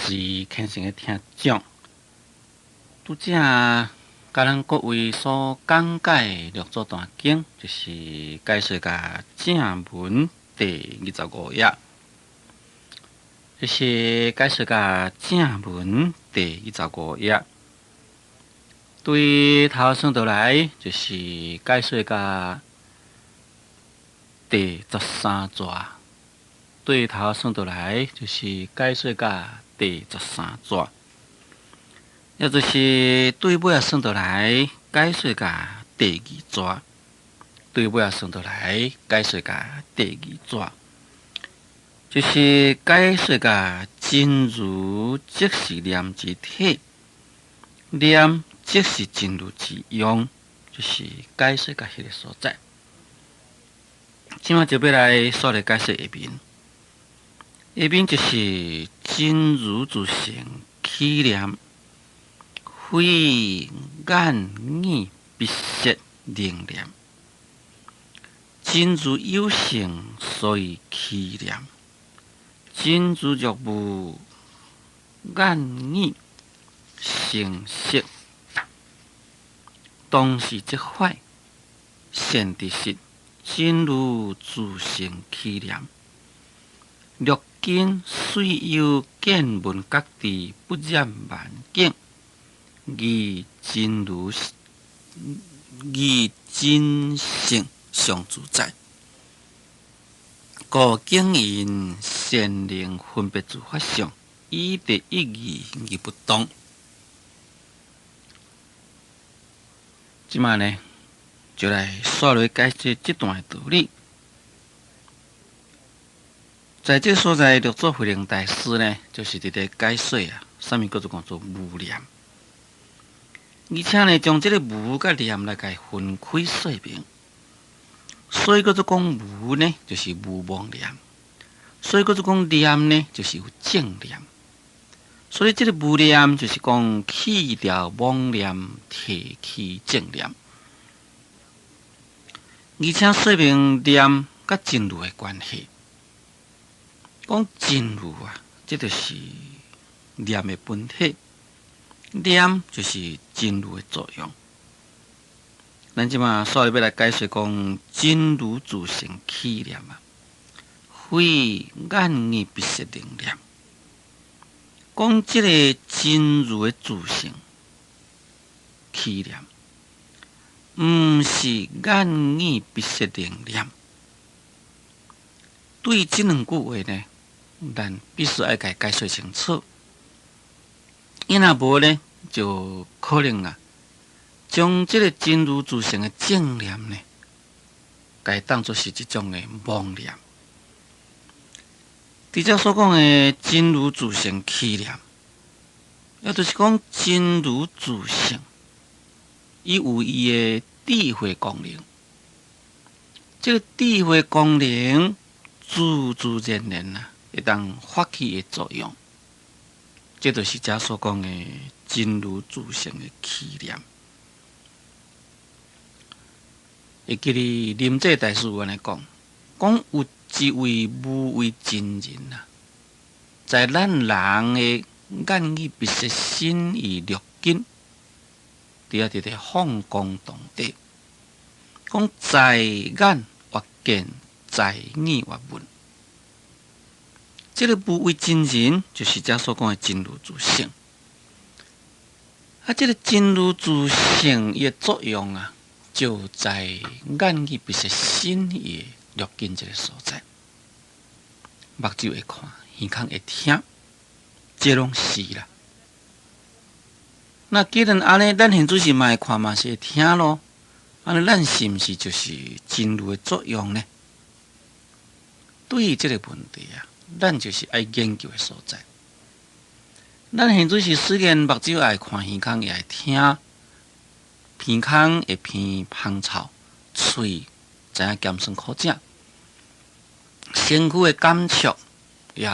隨虔誠的聽眾，拄才共咱各位所講解六祖壇經，就是解說甲正文第25頁，就是解說甲正文第二十五頁。對頭算倒來，就是解說甲第13逝。對頭算倒來，就是解說甲第13逝，也就是對尾仔算倒來，解說甲第二逝。對尾仔算倒來，解說甲第二逝，就是解說甲真如即是念之體，念即是真如之用，就是解說甲彼个所在。這馬就欲來煞來解說下面。下面就是真如自性起念，非眼耳鼻舌能念。真如有性，所以起念。真如若無眼耳成色，當時即壞。善知識，真如自性起念。六根雖有見聞覺知，不染萬境，而真如而真性常自在。故境因善能分別諸法相，以第一義而不動。這馬呢，就來煞落解釋這段的道理。在這个所在，六祖慧能大師呢，就是佇咧解說啊，啥物叫做講做無念，而且呢，將這个無佮念來共伊分開說明。所以叫做講無呢，就是無妄念；所以叫做講念呢，就是有正念。所以這个無念就是講去掉妄念，提起正念。而且說明念佮真如的關係。講真如啊，這就是念的本體，念就是真如的作用。咱這馬煞欲來解說講真如自性起念啊，非眼耳鼻舌能念。講這个真如的自性起念，毋是眼耳鼻舌能念。對這兩句話呢，咱必須愛共伊解說清楚。伊若無呢，就可能啊，將這个真如自性的正念呢，共伊當作是一種的妄念。佇遮所講的真如自性起念，也就是講真如自性，伊有伊的智慧功能。這个智慧功能自自然然啊，會當發起的作用，這就是遮所講的真如自性的起念。會記得臨濟大師有按呢講，講有一位無為真人啊，在咱人的眼耳鼻舌身意六根，佇遐佇咧放光動地，講在眼越見，在耳越聞。這个無為真人，就是遮所講的真如自性。啊，這个真如自性伊的作用啊，就在眼耳鼻舌身意六根這个所在。目睭會看，耳孔會聽，這攏是啦。那既然按呢，咱現在是嘛會看，嘛是會聽咯。按呢，咱是毋是就是真如的作用呢？對於這个問題啊，咱就是愛研究的所在。咱現在是雖然目睭愛看，耳孔也愛聽，鼻孔會鼻芳臭，喙知影鹹酸苦澀，身軀的感觸也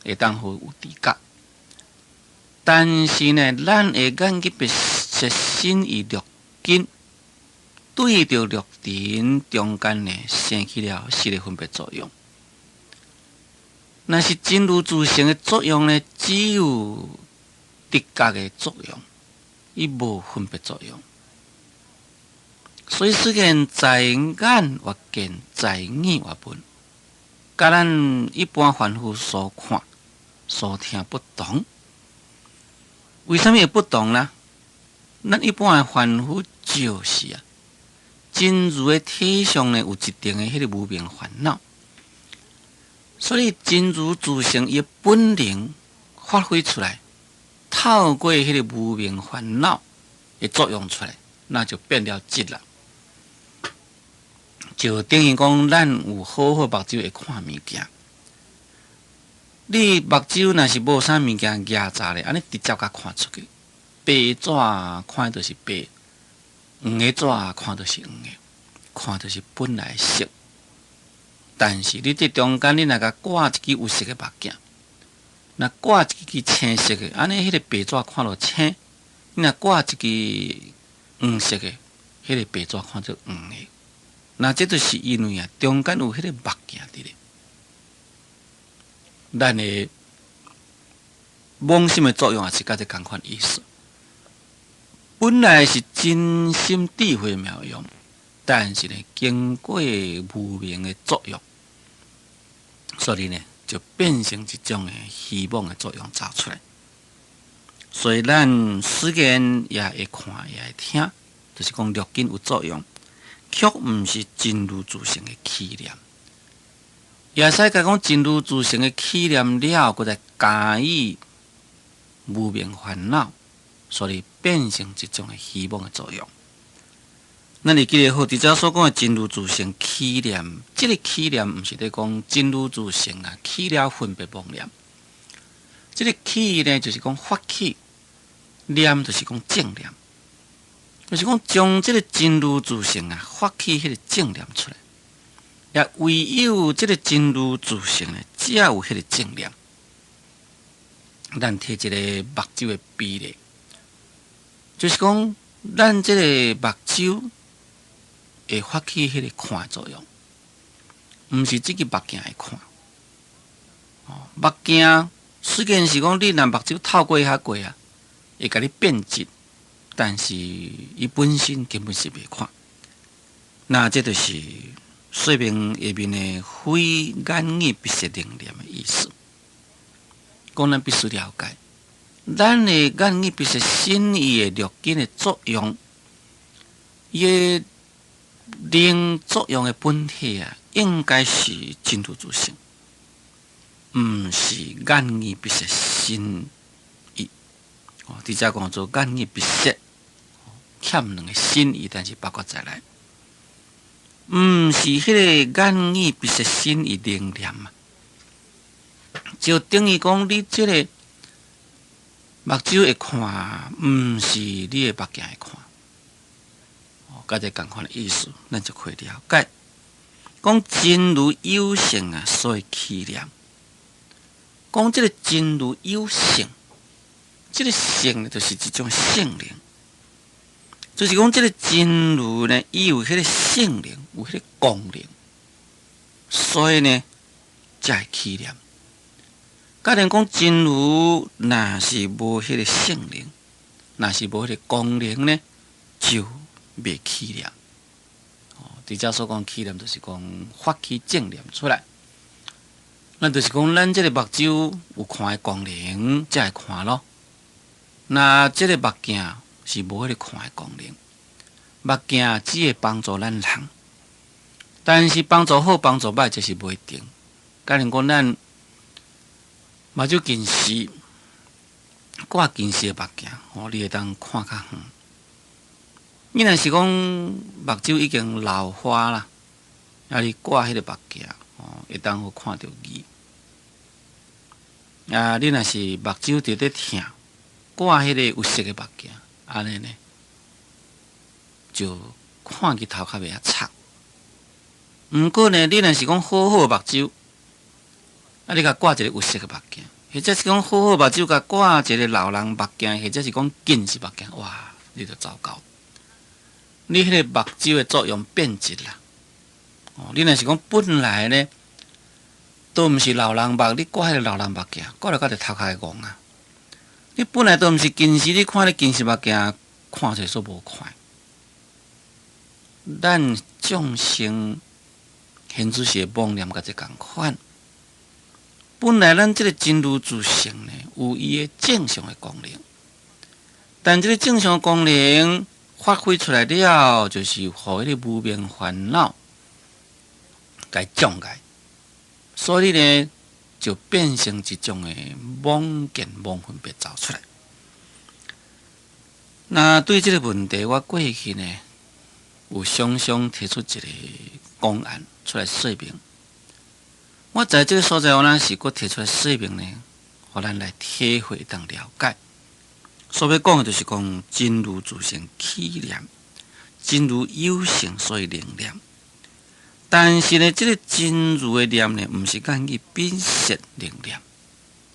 會當予有知覺。但是呢，咱的眼耳鼻舌身意六根，對著六塵中間呢，生起了識的分別作用。若是真如自性的作用呢，只有直覺的作用，伊無分別作用。所以雖然在眼或見，在耳或聞，佮咱一般凡夫所看、所聽不同。為啥物會不同呢？咱一般的凡夫就是啊，真如的體相呢，有一定的彼个無明煩惱，所以真如自性伊的本能發揮出來，透過彼个無明煩惱的作用出來，那就變了質啦。就等於講，咱有好好目睭會看物件。你目睭若是無啥物件夾雜咧，按呢直接共看出去，白紙看著是白，黃的紙看著是黃的，看著是本來色。但是你佇中間，你若共掛一支有色的目鏡，若掛一支青色的，按呢彼个白紙看落青；你若掛一支黃色的，彼个白紙看做黃的。那這就是因為啊，中間有彼个目鏡佇咧，咱的妄心的作用也是佮這仝款意思。本來是真心智慧妙用，但是呢，經過無明的作用，所以呢，就變成一種的虛妄的作用走出來。所以咱雖然也會看，也會聽，就是講六根有作用，卻毋是真如自性的起念。也使講真如自性的起念了，閣再加以無明煩惱，所以變成一種的虛妄的作用。咱會記得好，佇遮所講的真如自性起念，這个起念毋是咧講真如自性啊，起了分別妄念。這个起呢，就是講發起，念就是講正念，就是講將這个真如自性啊，發起彼个正念出來。也唯有這个真如自性呢，才有彼个正念。咱提一个目睭的比例，就是講咱這个目睭會發起彼個看作用，毋是這支目鏡會看。哦，目鏡雖然是講你若目睭透過遐過啊，會共你變質，但是伊本身根本是袂看。那這就是說明下面的非眼耳鼻舌能念的意思。講咱必須了解，咱的眼耳鼻舌身意的六根的作用，伊的能作用的本體啊，應該是真如自性，毋是眼耳鼻舌身意。哦，佇遮講做眼耳鼻舌，欠兩个身意，但是包括在內，毋是彼个眼耳鼻舌身意能念啊。就等於講，你這个目睭會看，毋是你的目鏡會看。哦，佮這仝款的意思，咱就可以了解。講真如有性啊，所以起念。講這个真如有性，這个性就是一種性能，就是講這个真如呢，伊有彼个性能，有彼个功能，所以呢，才會起念。假如講真如若是無彼个性能，若是無彼个功能呢，就袂起念。哦，佇遮所講起念，就是講發起正念出來。那就是講，咱這个目睭有看的功能，才會看咯。那這个目鏡是無彼个看的功能，目鏡只會幫助咱人，但是幫助好幫助歹，這是無一定。假如講咱目睭近視，掛近視的目鏡，哦，你會當看較遠。你若是講目睭已經老花啦，啊，你掛彼个目鏡，哦，會當好看著字。啊，你若是目睭佇咧疼，掛彼個有色的目鏡，按呢呢，就看日頭較袂遐赤。毋過呢，你若是講好好目睭，啊，你共掛一個有色的目鏡，或者是講好好目睭共掛一個老人目鏡，或者是講近視目鏡，哇，你就糟糕。你彼个目睭的作用變質啦。哦，你若是講本來呢，都毋是老人目，你掛彼个老人目鏡，掛了到一頭殼會戇啊！你本來都毋是近視，你看你近視目鏡看出來煞無快。咱眾生現主是妄念佮這仝款。本來咱這个真如自性呢，有伊的正常的功能，但這个正常的功能發揮出來了，就是予彼个無明煩惱共障礙，所以呢，就變成一種的妄見、妄分別走出來。那對這个問題，我過去呢，有常常提出一个公案出來說明。我在這个所在，我若是閣提出來說明呢，予咱來體會當了解。所欲講的就是講真如自性起念，真如有性，所以靈念。但是呢，這个真如的念呢，毋是講去變色靈念。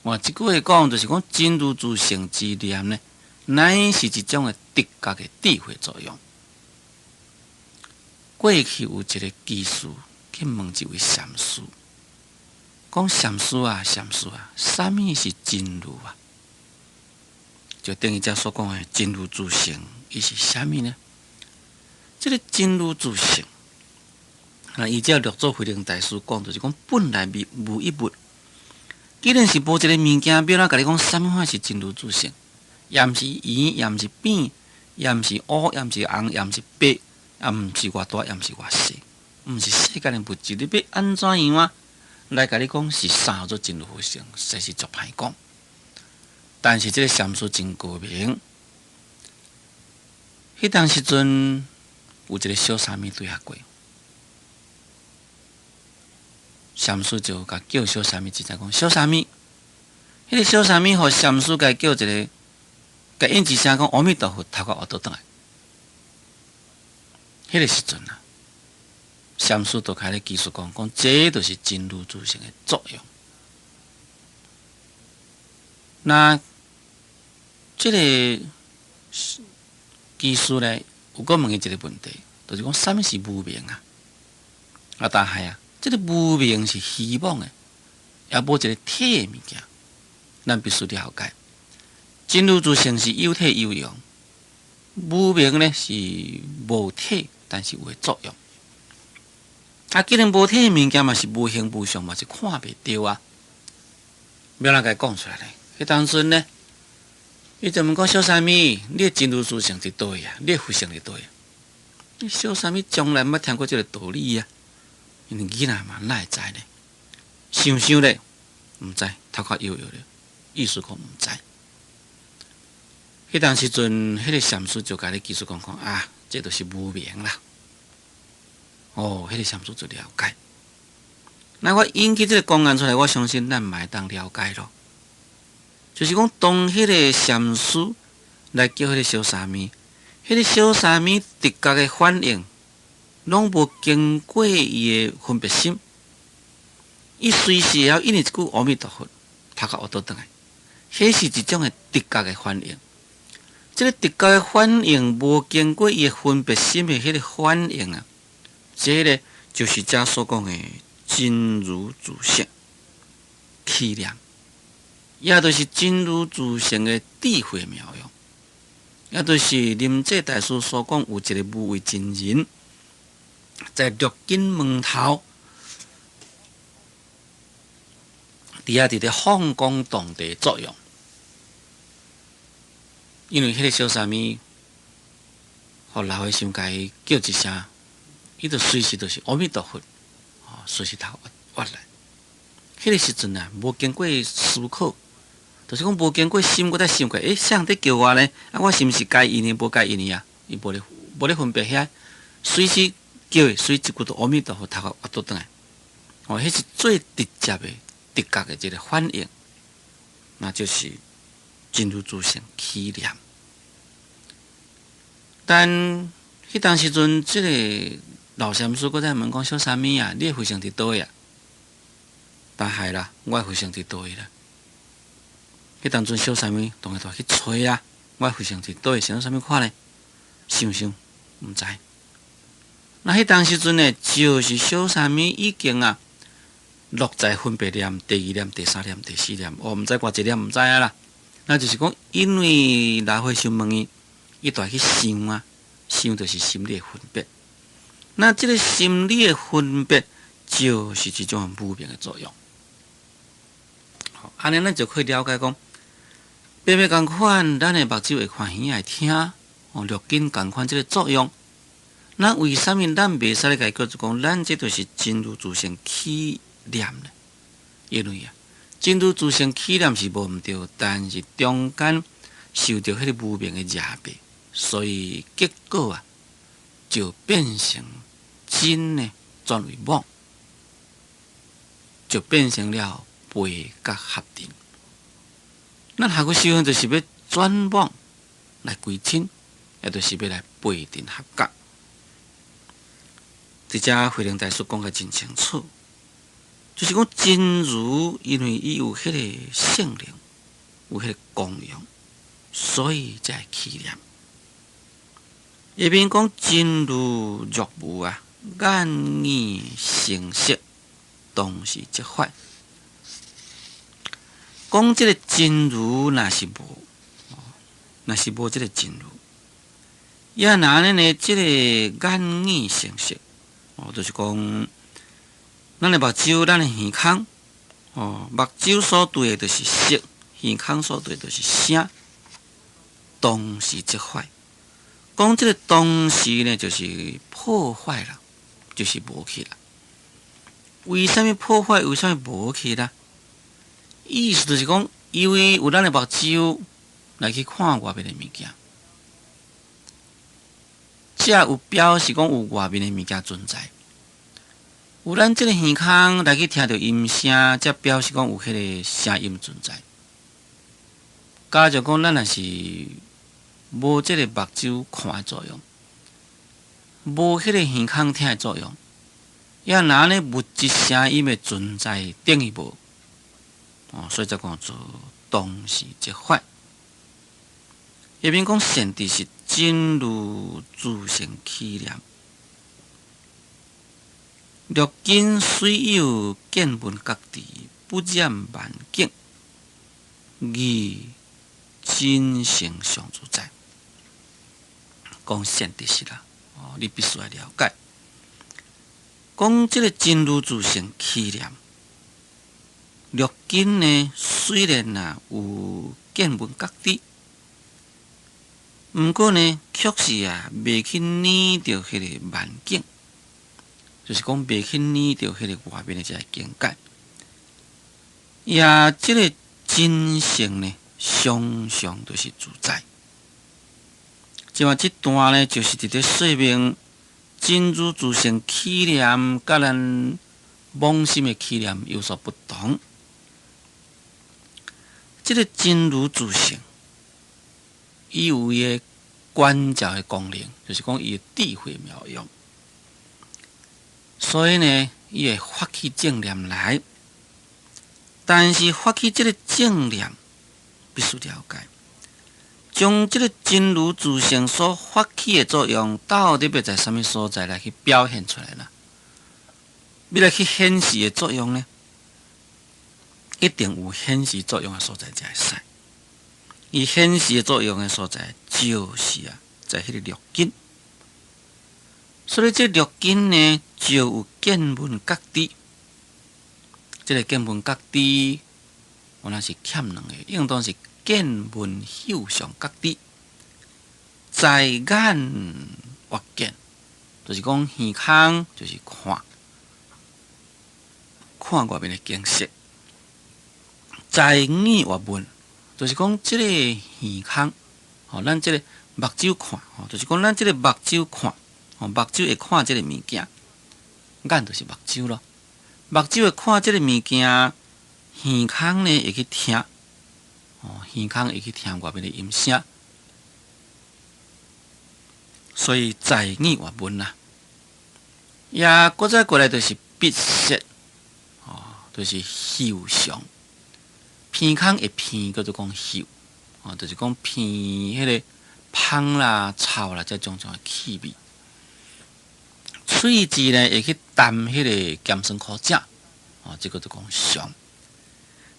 換一句話講，就是講真如自性之念呢，乃是一種的直覺的智慧作用。過去有一个居士去問一位禪師，講禪師啊，禪師啊，啥物是真如啊？就等於遮所講的真如自性，伊是啥物呢？這个真如自性，啊，伊這六祖慧能大師講，就是講本來無一物。既然是無一个物件，欲按怎共你講啥物款是真如自性？也毋是圓，也毋是扁，也毋是烏，也毋是紅，也毋是白，也毋是偌大，也毋是偌細，毋是世間的物質。你欲按怎樣啊？來共你講是啥做真如佛性，實是足歹講。但是這个禪師真高明，彼當時陣有一个小沙彌對遐過，禪師就共叫小沙彌一陣講，小沙彌，彼个小沙彌予禪師共叫一个，共應一聲講阿彌陀佛，頭殼烏倒轉來。彼个時陣啊，禪師就開咧技術講，講這就是真如自性的作用。那這个居士呢，有閣問伊一个問題，就是講啥物是無明啊？啊，但係啊，這个無明是虛妄的，也無一个體的物件，咱必須了解。真如自性是有體有用，無明呢是無體，但是有的作用。啊，既然無體的物件嘛是無形無相，嘛是看袂著啊，欲按怎共伊講出來呢？彼當陣呢，伊就問講小沙彌，你的真如自性佇佗位啊？你的佛性佇佗位啊？你小沙彌從來毋捌聽過這个道理啊！因為囡仔嘛，哪會知呢？想想咧，毋知，頭殼搖搖咧，意思講毋知。彼當時陣，彼个禪師就共你技術講講啊，這就是無明啦。哦，彼个禪師就了解。那我引起這个公案出來，我相信咱嘛會當了解咯。就是講，當彼个禪師來叫彼个小沙彌，彼个小沙彌直覺的反應，攏無經過伊的分別心，伊隨時會曉應一句阿彌陀佛，頭殼烏倒轉來，彼是一種的直覺的反應。這个直覺的反應無經過伊的分別心的彼个反應啊，這个就是遮所講的真如自性起念，也就是真如自性的智慧妙用，也就是臨濟大師所講有一個無為真人，在六根門頭，佇遐佇咧放光動地作用。因為彼个小沙彌，予老和尚共伊叫一聲，伊就隨時就是阿彌陀佛，哦，隨時頭挖來。彼个時陣啊，無經過思考，就是講無經過心，閣再想過，欸，啥人佇叫我呢？啊，我是毋是該應的，無該應的啊？伊無咧分別遐，隨時叫伊，隨一句就阿彌陀佛，頭殼挖倒轉來。哦，彼是最直接的、直覺的一個反應，那就是真如自性起念。但彼當時陣，這个老禪師閣再問講：小沙彌啊，你的佛性佇佗位啊？但係啦，我的佛性佇佗位啦？彼當陣小沙彌當下就去揣啊，我的佛性佇佗位，是按啥物款呢？想想，毋知。那彼當時陣呢，就是小沙彌已經啊，落在分別念、第二念、第三念、第四念，哦，毋知偌濟念，毋知影啦。那就是講，因為老和尚問伊，伊就會去想啊，想就是心理的分別。那這個心理的分別，就是一種無明的作用。好，按呢咱就可以了解講，白白仝款，咱的目睭會看，耳會聽，哦，六根仝款這個作用。那為啥物咱袂使來共伊叫做講，咱這就是真如自性起念呢？因為啊，真如自性起念是無毋對，但是中間受著彼个無明的遮蔽，所以結果啊，就變成真呢轉為妄，就變成了背覺合陣。咱下個修行就是欲轉妄來歸真，也就是欲來背陣合覺。佇遮慧能大師講甲真清楚，就是講真如，因為伊有彼个性能，有彼个功用，所以才會起念。下面講真如若無啊，眼耳成色，當時即壞。講這个真如若是無，若是無這个真如，也若按呢？這个眼耳成色，哦，就是講，咱的目睭，咱的耳孔，哦，目睭所對的就是色，耳孔所對的就是聲，當時即壞。講這个當時呢，就是破壞啦，就是無去啦。為啥物破壞？為啥物無去啦？意思就是講，因為有咱的目睭來去看外面的物件，才有表示講有外面的物件存在。有咱這个耳孔來去聽著音聲，才表示講有彼个聲音存在。假如講咱若是無這个目睭看的作用，無彼個耳孔聽的作用，也若按呢物質聲音的存在等於無，哦，所以才講做當時即壞。下面講善知識真如自性起念，六根雖有見聞覺知，不染萬境，而真性常自在。講善知識啦，哦，你必須愛了解。講這个真如自性起念，六根呢雖然啊有見聞覺知，毋過呢，卻是啊袂去染著彼个萬境，就是講袂去染著彼个外面的這个境界。也這个真性呢，常常都是自在。這嘛這段呢，就是佇咧說明真如自性起念，佮咱妄心的起念有所不同。這个真如自性，伊有伊的觀照的功能，就是講伊的智慧妙用。所以呢，伊會發起正念來。但是發起這个正念，必須了解，將這个真如自性所發起的作用，到底欲在啥物所在來去表現出來啦？欲來去顯示的作用呢？一定有顯示作用的所在才會使。伊顯示的作用的所在，就是啊，在彼个六根。所以這六根呢，就有見聞覺知。這个見聞覺知，原來是欠兩个，應當是見聞嗅嘗覺知，在眼閱見，就是講耳孔就是看，看外面的景色；在耳閱聞，就是講這个耳孔，吼，咱這个目睭看，吼，就是講咱這个目睭看，吼，目睭會看這个物件，眼就是目睭咯。目睭會看這个物件，耳孔呢會去聽，哦，耳孔會去聽外面的音聲，所以在耳閱聞啦。也閣再過來就是鼻嗅，哦，就是嗅嘗。鼻孔會鼻叫做講嗅，哦，就是講鼻彼个芳啦、臭啦，這種種的氣味。喙舌呢會去澹彼个鹹酸苦澀，哦，這個就講常。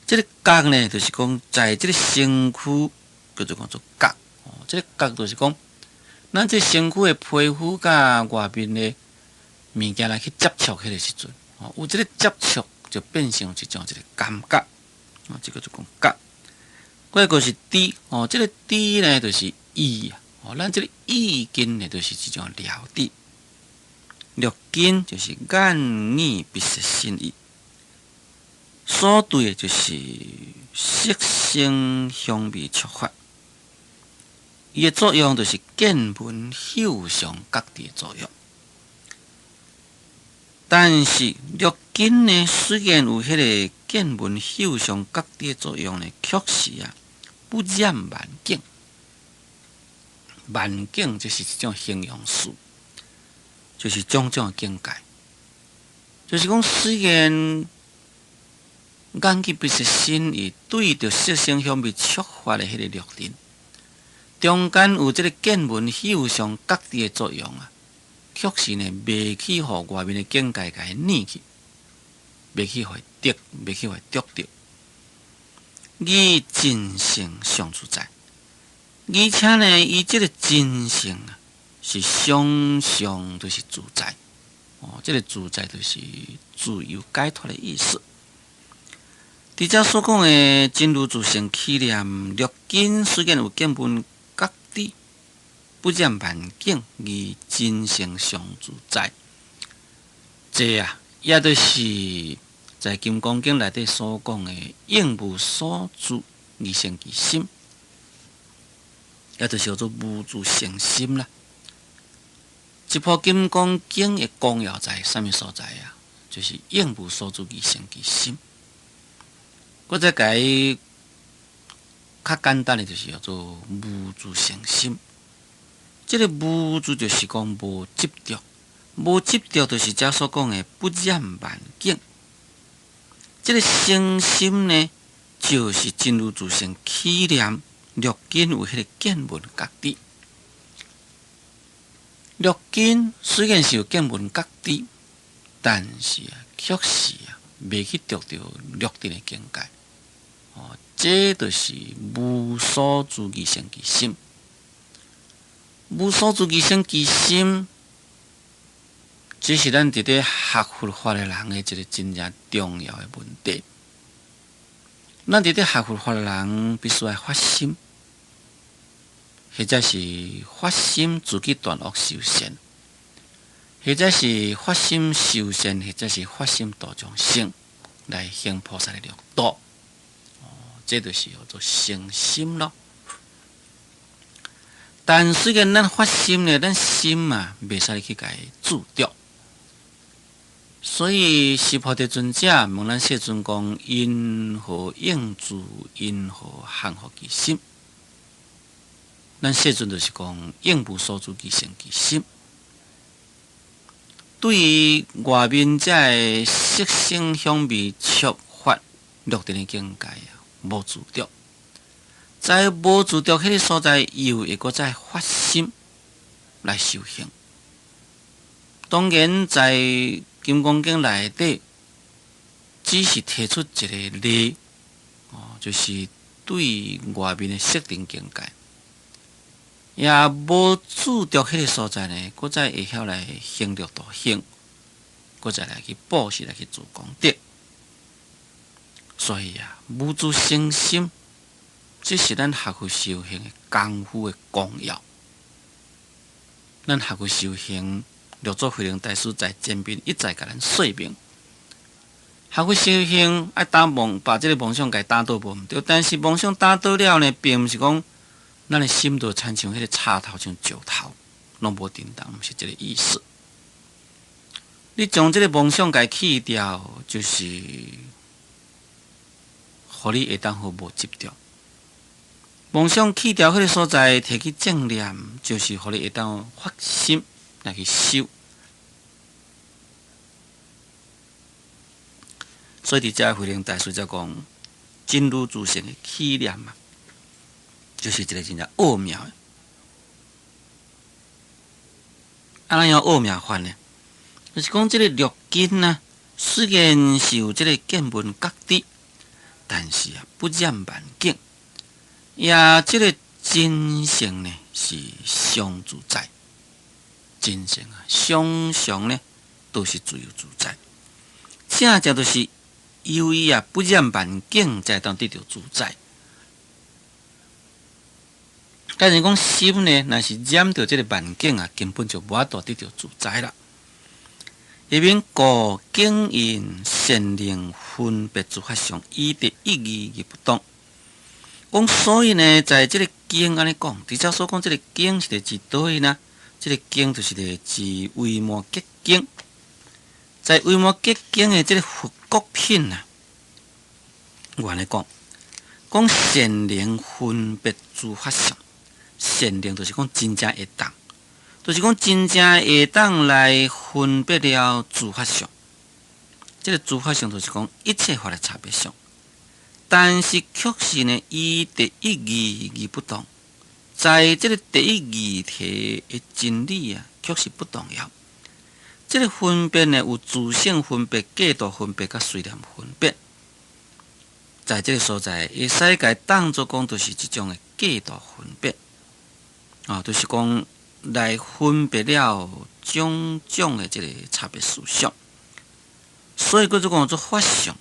這个覺呢，就是講在這个身軀叫做講做覺。哦，這个覺就是講，咱這身軀的皮膚佮外面的物件來去接觸彼个時陣，哦，有這个接觸就變成一種一个感覺。哦，這個就講覺。過一個是知，哦，這个知呢就是意啊。哦，咱這个意根呢，就是一種了知。六根就是眼耳鼻舌身意，所對的就是色聲香味觸法，伊的作用就是見聞嗅嘗覺知的作用。但是六根呢，雖然有彼个見聞嗅嘗覺知的作用呢，卻是啊不染萬境。萬境就是一種形容詞，就是種種的境界。就是講，雖然眼耳鼻舌身意對著色聲香味觸法的彼个六塵，中間有這个見聞嗅嘗覺知的作用啊，卻是呢，袂去予外面的境界共伊染去，袂去予伊得，袂去予伊著著。以真性常自在，而且呢，伊這个真性啊，是常常都是自在。哦，這个自在就是自由解脫的意思。佇遮所講的真如自性起念六根，雖然有見聞覺知，不染萬境，而真性常自在。這啊，也就是在《金剛經》內底所講的應無所住而生其心，也就是叫做無住生心啦。這部《金剛經》的綱要在啥物所在啊？就是應無所住而生其心。閣再共伊較簡單的，就是叫做無住生心。這个無住就是講無執著，無執著就是遮所講的不染萬境。這个生心呢，就是真如自性起念六根有彼个見聞覺知。六根雖然是有見聞覺知，但是啊，卻是啊，袂去著著六塵的境界。哦，這就是無所住而生其心。無所住而生其心，這是咱佇咧學佛法的人的一个真正重要的問題。咱佇咧學佛法的人，必須愛發心，或者是發心自己斷惡修善，或者是發心修善，或者是發心度眾生，來行菩薩的六道。哦，這就是叫做生心囉。但雖然咱發心呢，咱心啊，袂使去共伊執著。所以，須菩提尊者問咱世尊講：云何應住？云何降伏其心？咱世尊就是講：應無所住而生其心。對於外面這个色聲香味觸法六塵的境界啊，無執著。在無執著彼个所在，又會閣再發心來修行。當然，在《金剛經》內底，只是提出一个例，哦，就是對外面的色塵境界，也無執著彼个所在呢，閣再會曉來行六度行，閣再來去布施來去做功德。所以啊，無住生心，這是咱學佛修行的功夫的綱要。咱學佛修行，六祖慧能大師在前面一再共咱說明，學佛修行愛打妄，把這个妄想共打倒無毋對，但是妄想打倒了呢，並毋是講咱的心就親像彼个插頭，像石頭，攏無振動，毋是這个意思。你將這个妄想共去掉，就是予你會當好無執著。妄想去掉彼个所在，提起正念，就是予你會當發心來去修。所以佇遮慧能大師才講，真如自性的起念啊，就是一个真正奧妙的。按怎樣奧妙法呢？就是講這个六根啊，雖然是有這个見聞覺知，但是啊，不染萬境。也這个真性呢，是常自在。真性啊，常常呢都是自由自在。正正就是由於啊，不染萬境，才會當得著自在。假如講心呢，若是染著這个萬境啊，根本就無法度得著自在啦。下面故境因善能分別諸法相，依第一義而不動。講所以呢，在這个經按呢講，佇遮所講這个經是佇指佗位呢？這个經就是佇指維摩詰經，在維摩詰經的這个佛國品啊，有按呢講，講善能分別諸法相，善能就是講真正會當，就是講真正會當來分別了諸法相。這个諸法相就是講一切法的差別相，但是卻是呢，依第一義而不動，在這个第一義諦的真理啊，卻是不動搖。這个分別呢，有自性分別、過度分別、佮隨念分別。在這个所在，會使共當做講，就是這種的過度分別，啊，就是講來分別了種種的這个差別思想。所以叫做講做法相，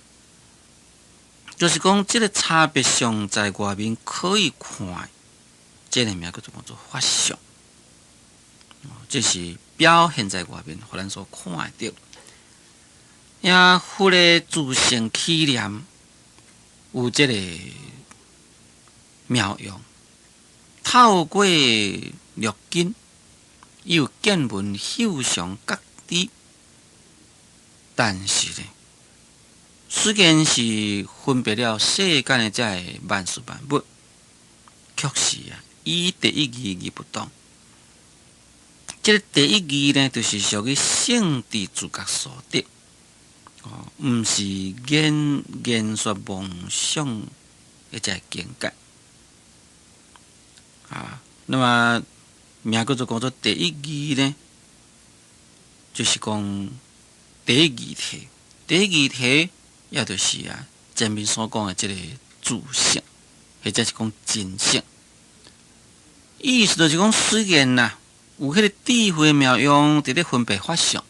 就是講這个差別相在外面可以看，這个名叫做講做法相。這是表現在外面，予咱所看會著。也佛的自性起念有這个妙用，透過六根有見聞嗅嘗覺知，但是呢，雖然是分別了世間的這个萬事萬物，卻是啊，依第一義而不動。這个第一義呢，就是屬於聖智自覺所得，哦，毋是言言說妄想的這个境界。啊，那麼名叫做講做第一義呢，就是講第一義諦。第一義諦，也就是啊，前面所講的這个自性，或者是講真性。意思就是講，雖然呐，有彼个智慧妙用，佇咧分別法相，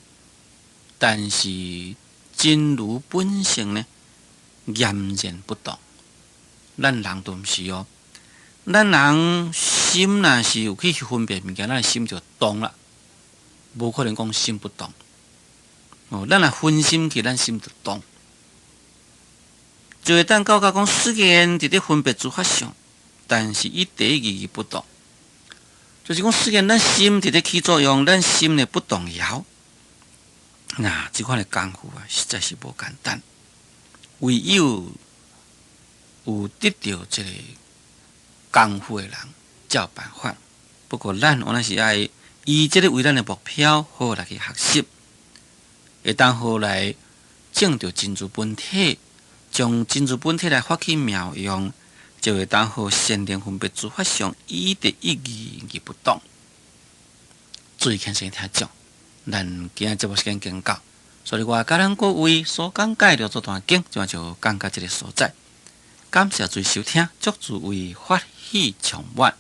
但是真如本性呢，嚴然不動。咱人都毋是哦，咱人心若是有去分別物件，咱心就動啦，無可能講心不動。哦，咱若分心去，咱心就動。就會當到甲講，雖然佇咧分別諸法相，但是伊第一義不動。就是講，雖然咱心佇咧起作用，咱心呢不動搖。那這款的功夫啊，實在是無簡單。唯有有得著這个功夫的人，才有辦法。不過，咱原來是愛以這个為咱的目標，好好來去學習，會當好來證著真如本體，將真如本體來發起妙用，就會當予善能分別諸法相，依第一義而不動。注意聽先聽講，咱今仔節目時間已經到，所以我佮咱各位所講解六祖壇經，這就講到這个所在。感謝諸位收聽，祝諸位法喜充滿。